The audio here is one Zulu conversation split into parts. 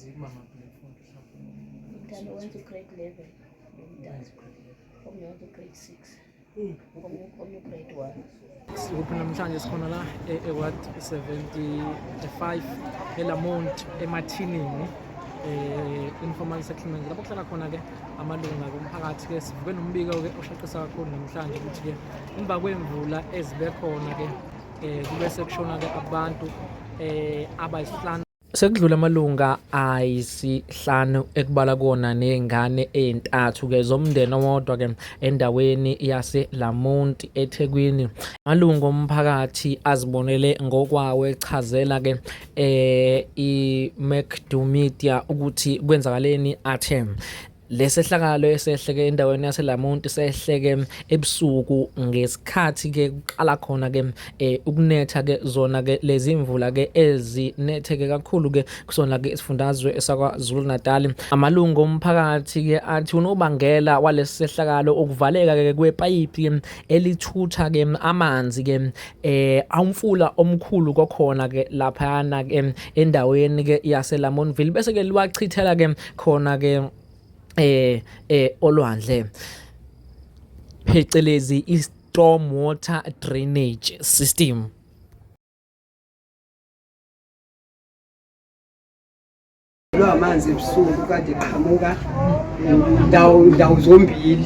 Zikubangaphi le mfundo mhlawumbe? Umntana wenza ugrade 11 lo mntana, omnye wenza ugrade 6, omnye ugrade 1. Sikuphi namhlanje? Sikhona la e-Ward 75 eLamont eMathinini, informal settlement, lapho kuhlala khona ke amalunga komphakathi ke. Sivuke nombiko ke oshaqisa kakhulu namhlanje ukuthi ke emva kwemvula ezibe khona ke kube sekushona ke abantu abayisihlanu. Sekudlule amalunga ayisihlanu ekubala kuwona nezingane ezintathu ke zomndeni owodwa ke endaweni yase Lamont eThekwini. Amalungu omphakathi azibonele ngokwawo echazela ke iMacdo Media ukuthi kwenzakaleni, athe lesehlakalo esehleke endaweni yaseLamonti sehleke ebusuku ngesikhathi ke kuqala khona ke ukunetha ke zona ke lezi mvula ke ezinetheke kakhulu ke kusona ke isifundazwe esakwaZulu Natal. Amalungu omphakathi ke athi unobangela walesi sehlakalo ukuvaleka ke kwepayipi elithutha ke amanzi ke awumfula omkhulu kokhona ke laphayana ke endaweni ke yaseLamontville, bese ke liwachithela ke khona ke olwandle, phecelezi i-storm water drainage system. Amanzi ebusuku kade qhamuka ndawo ndawo zombili,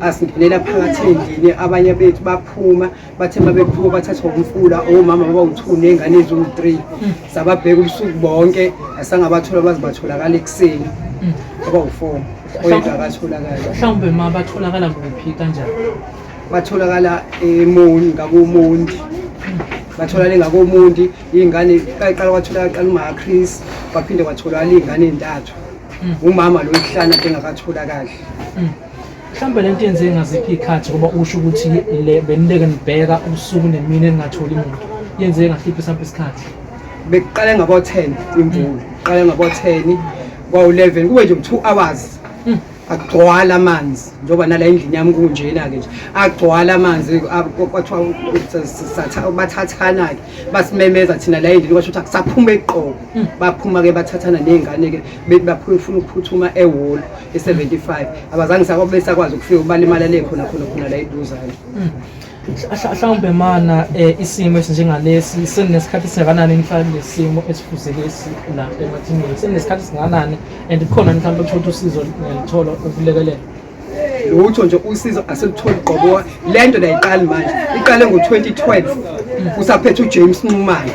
asingenela phakathi endlini. Abanye bethu baphuma, bathe mabephuma bathathwa umfula, omama babawu-2 ney'ngane eziwu-3. Sababheka ubusuku bonke, asangabathola, baze batholakala ekuseni abawu-4, oyedwa akatholakala. Mhlawumbe ma batholakala kuphi, kanjani? Batholakala eMondi, ngakoMondi. Batholakala ngakoMondi iy'ngane. Qala kwatholakala qala uMa Chris, kwaphinde kwatholakala iy'ngane ey'ntathu, umama lo wesihlanu ade engakatholakali. Mhlawumbe lento yenze ngaziphi iy'khathi, ngoba usho ukuthi le benileke nibheka ubusuku nemini eningatholi muntu, yenzeke ngahliphi sampe isikhathi? Bekuqale ngabo-10 imvula, qale ngabo-10, kwawu-11, kube nje 2 hours agcwala amanzi, njengoba nala endlini yami kunjena-ke nje, agcwala amanzi. Kwathiwa bathathana-ke, basimemeza thina la endlini, kwasho ukuthi akusaphuma eqobo. Baphuma-ke, bathathana ney'ngane-ke, bethi baphuma ufuna ukuphuthuma ehholo e-75, abazange besakwazi ukufika, balimala le khona khona khona la eduzane. Mhlawumbe mana isimo esinjengalesi senesikhathi esingakanani nihlala kulesi simo esifuze lesi la eMathinini? Senesikhathi esingakanani and kukhona mhlawumbe ukuthola usizo nilithola ukulekelela? Lutho nje, usizo asilitholi qobo. Le nto layiqali manje, iqale ngo-2012 usaphethe uJames Nxumalo,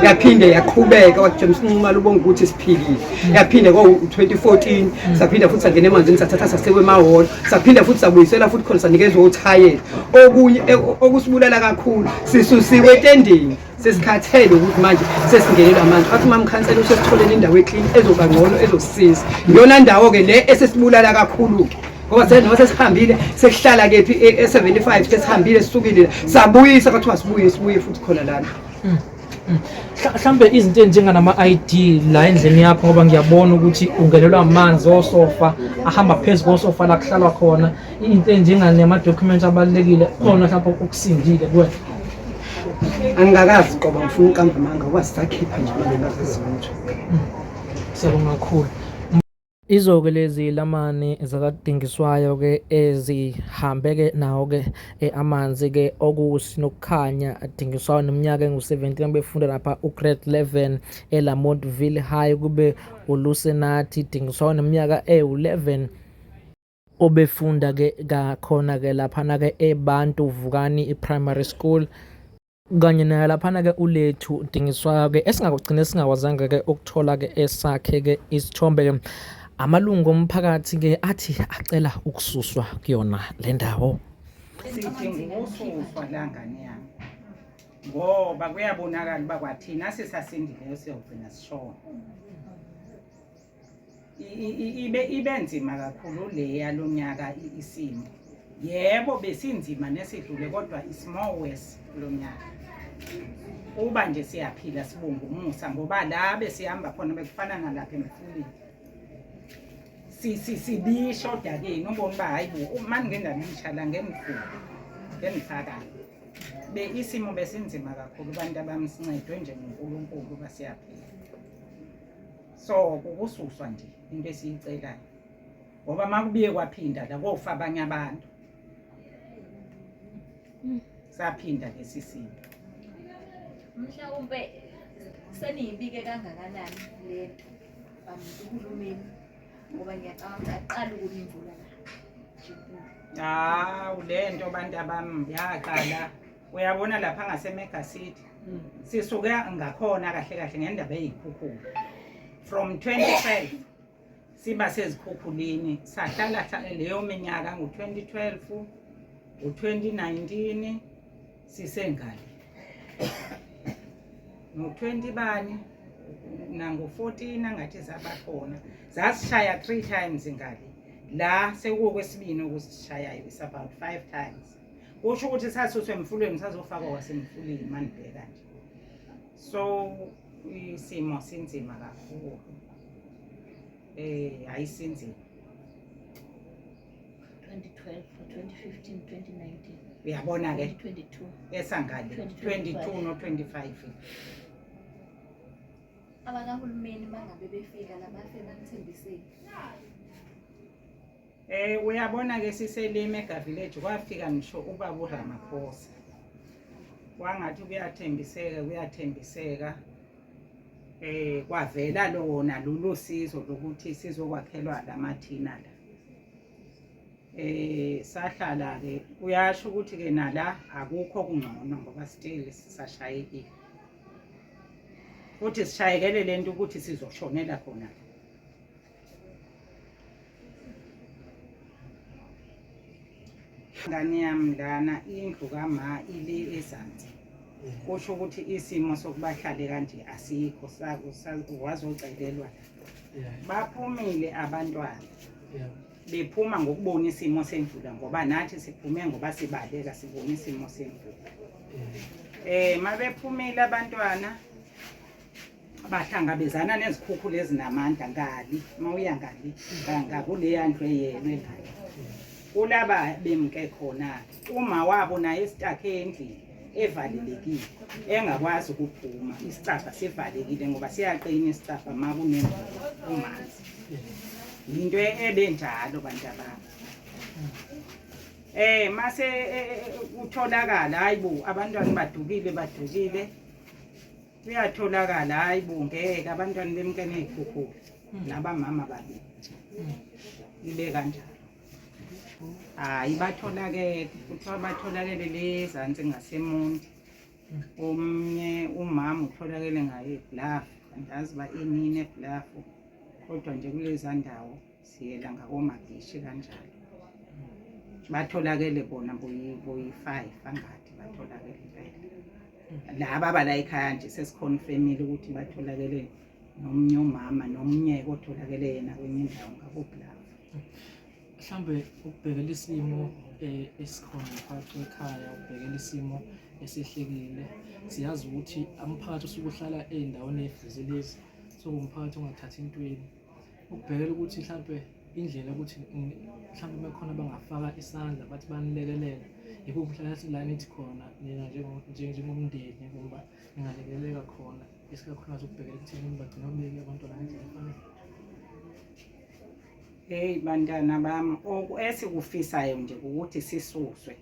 yaphinde yaqhubeka wathi James Nxumalo ubonga ukuthi siphilile. Yaphinde ko-2014 saphinde futhi sangena emanzini, sathatha sasekwe emahholo, saphinde futhi sabuyisela futhi khona, sanikezwa uthayela. Okunye okusibulala kakhulu, sisusiwe etendeni, sesikhathele ukuthi manje sesingenelwa amanzi. Athi uma mkhansela usesitholele indawo eclean ezoba ngcono, ezosisiza. Iyona ndawo-ke le esesibulala kakhulu-ke, ngoba noma sesihambile, sekuhlala kephi e-75, sesihambile, sisukile, sabuyisa, kwathiwa sibuye, sibuye futhi khona lana. Mhlambe izinto ezinjenganama-ID la endlini yakho, ngoba ngiyabona ukuthi ungenelwa amanzi, osofa ahamba phezu kosofa la kuhlalwa khona, into enjenganama-documents abalulekile khona, mhlawumbe okusindile kuwena? Angikakazi qoba, ngifuna uqamba amanga, ngoba sisakhipha nje manje, ngakazi lutho. Siyabonga kakhulu. Izoke lezi lamani zakadingiswayo-ke ezihambe-ke nawo-ke amanzi-ke okuSinokukhanya Dingiswayo neminyaka engu-17 befunda lapha ugrade 11 eLamontville High, kube uLusenathi Dingiswayo neminyaka ewu-11 obefunda-ke kakhona-ke laphana-ke eBantu Vukani i-Primary School, kanye naye laphana-ke uLethu Dingiswayo-ke esingakugcina singakwazanga-ke ukuthola-ke esakhe-ke isithombe-ke. Amalungu omphakathi-ke athi acela ukususwa kuyona le ndawo. Sidinga ukususwa la, ngane yami, ngoba kuyabonakala uba kwathina sisasindileyo siyogcina sishona. Ibe nzima kakhulu le yalo nyaka isimo. Yebo, besinzima nesidlule, kodwa it's more worse kulo nyaka. Uba nje siyaphila, sibonga umusa, ngoba la besihamba khona bekufana nalapha emfuleni, sibisha odakeni, ubone uba hayi bo, mani ngendabisha la ngemfula ngemfakana be isimo besinzima kakhulu. Abantu abami, sincedwe nje nguNkulunkulu uba siyaphila. So kukususwa nje into esiyicelayo, ngoba makubiye kwaphinda la kofa abanye abantu, saphinda lesi simo. Mhlawumbe seniyibike kangakanani lento uhulumeni, ngoba ngiyacabanga ukuthi aqala ukuna imvula la. Hawu, le nto bantu abami yaqala, uyabona lapha ngase-Mega City, sisuke ngakhona kahle kahle ngendaba eyikhukhula from 2012, siba sezikhukhulini, sahlala leyo minyaka ngo-2012, ngo-2019, sisengale ngo-20 bani nango-14, angathi zabakhona, zasishaya three times ngale. La sekuwokwesibini okusishayayo, is about five times. Kusho ukuthi sasuswe emfuleni, sazofakwa kwasemfuleni. Manibheka nje, so isimo sinzima kakhulu, hayi, sinzima. 2012, 2015, 2019. Uyabona ke. 2022. Esangale 22 no 25. Abakahulumeni mangabe befika la bafike banithembiseni? Uyabona ke, sisele Mega Village, kwafika ngisho ubaba uRamaphosa, kwangathi kuyathembiseka, kuyathembiseka, kwavela lona lolu sizo lokuthi sizokwakhelwa lamathina la. Sahlala ke, kuyasho ukuthi ke nala akukho kungcono, ngoba still sisashayekile, futhi sishayekele lento ukuthi sizoshonela khona la. Ngane yami, lana indlu kama ile ezansi, kusho ukuthi isimo sokubahlale kanje asikho, wazocelelwa la. Baphumile abantwana, bephuma ngokubona isimo semvula, ngoba nathi siphume ngoba sibaleka, sibona isimo semvula. Mabephumile abantwana, bahlangabezana nezikhukhula ezinamandla ngali, mawuya ngali ngakuleya ndlu eyelwe ngale, kulaba bemke khona. Uma wabo naye e-stuck endlini evalelekile, engakwazi ukuphuma, isicabha sivalekile, ngoba siyaqina isicabha ma kunemvula umanzi. Yinto ebenjalo, bantu abami. Mase kutholakala, hayibo, abantwana badukile, badukile, kuyatholakala, hayibo, ngeke, abantwana bemke ney'khukhula nabamama babili, ibe kanjalo. Hayi, batholakele, kuthiwa batholakele lezansi ngaseMonti. Omnye umama utholakele ngaye eBluff, andazi uba inini eBluff, kodwa nje kuleza ndawo siyela ngakomabhishi kanjalo. Batholakele bona boyi-five, angathi batholakele impela laba abala ekhaya nje. Sesi-confirmile ukuthi batholakele nomnye umama, nomnye otholakele yena kwenye indawo ngakoBluff. Mhlawumbe ukubhekela isimo esikhona phakathi kwekhaya, ukubhekela isimo esehlekile, siyazi ukuthi umphakathi usuke uhlala ey'ndaweni ey'fuzelezi, sokuwumphakathi ongathathi intweni. Ukubhekela ukuthi mhlampe indlela yokuthi mhlampe uma khona bangafaka isandla, bathi banilekelele, ikuphi mhlawumbe la nithi khona nina njengomndeni ngoba ningalekeleleka khona, isikakhulukazi ukubhekela ekutheni bagcina babeke abantwana ngendlela efanele? Hey bantwana bami, esikufisayo nje ukuthi sisuswe.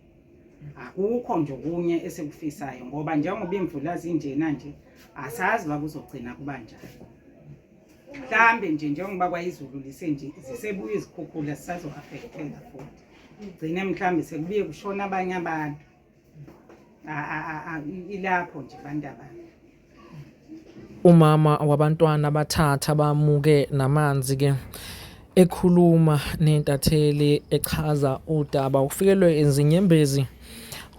Akukho nje okunye esikufisayo, ngoba njengoba imvula zinjena nje, asazi uba kuzogcina kuba njani. Mhlambe nje njengoba kwayizulu lisenje, zisebuya izikhukhula, sisazo-affecteka futhi. Gcine mhlambe sekubuye kushona abanye abantu. Ilapho nje, bantabami. Umama wabantwana abathatha bamuke namanzi ke, ekhuluma nentatheli echaza udaba, ufikelwe izinyembezi,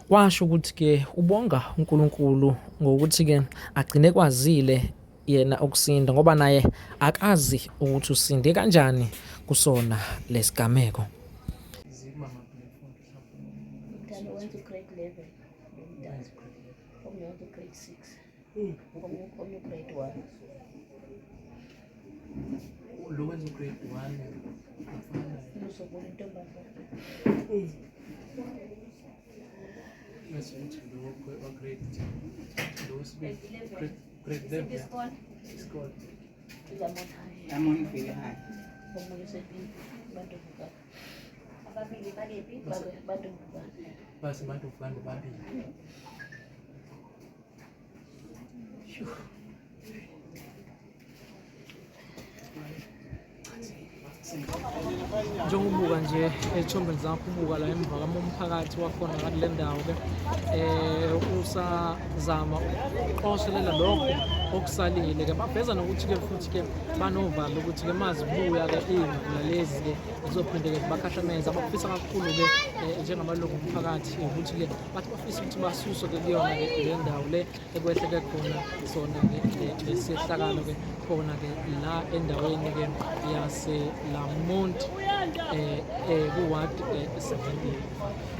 washo ukuthi ke ubonga uNkulunkulu ngokuthi ke agcine kwazile yena ukusinda, ngoba naye akazi ukuthi usinde kanjani kusona lesigameko. Umntana wenza u-grade 11, lo mntana. Omnye wenza u-grade 6. Omnye u-grade 1. Lo wenza u-grade 1 umfana? Uzobona intombazane. Bese uthi lo wa-grade, lo wesibili grade 11. Isikole. Isikole. ILamont High. Lamontville High. Omunye useBantu Vukani. Ababili bakephi? Bantu Vukani. Basebantu vukani bobabili. Njengobuka nje ezithombeni zakho, ubuka la emva kwami umphakathi wakhona kule ndawo-ke usazama ukuqoshelela lokho okusalile-ke. Baveza nokuthi-ke futhi-ke banovalo ukuthi-ke mazibuya-ke iy'mvula lezi-ke zizophinde-ke zibakhahlameze. Abakufisa kakhulu-ke njengamalungu omphakathi ukuthi-ke bathi bafisa ukuthi basuswe-ke kuyona-ke le ndawo le ekwehleke khona sona-ke lesehlakalo-ke khona-ke la endaweni-ke yaseLamont ku-ward 75.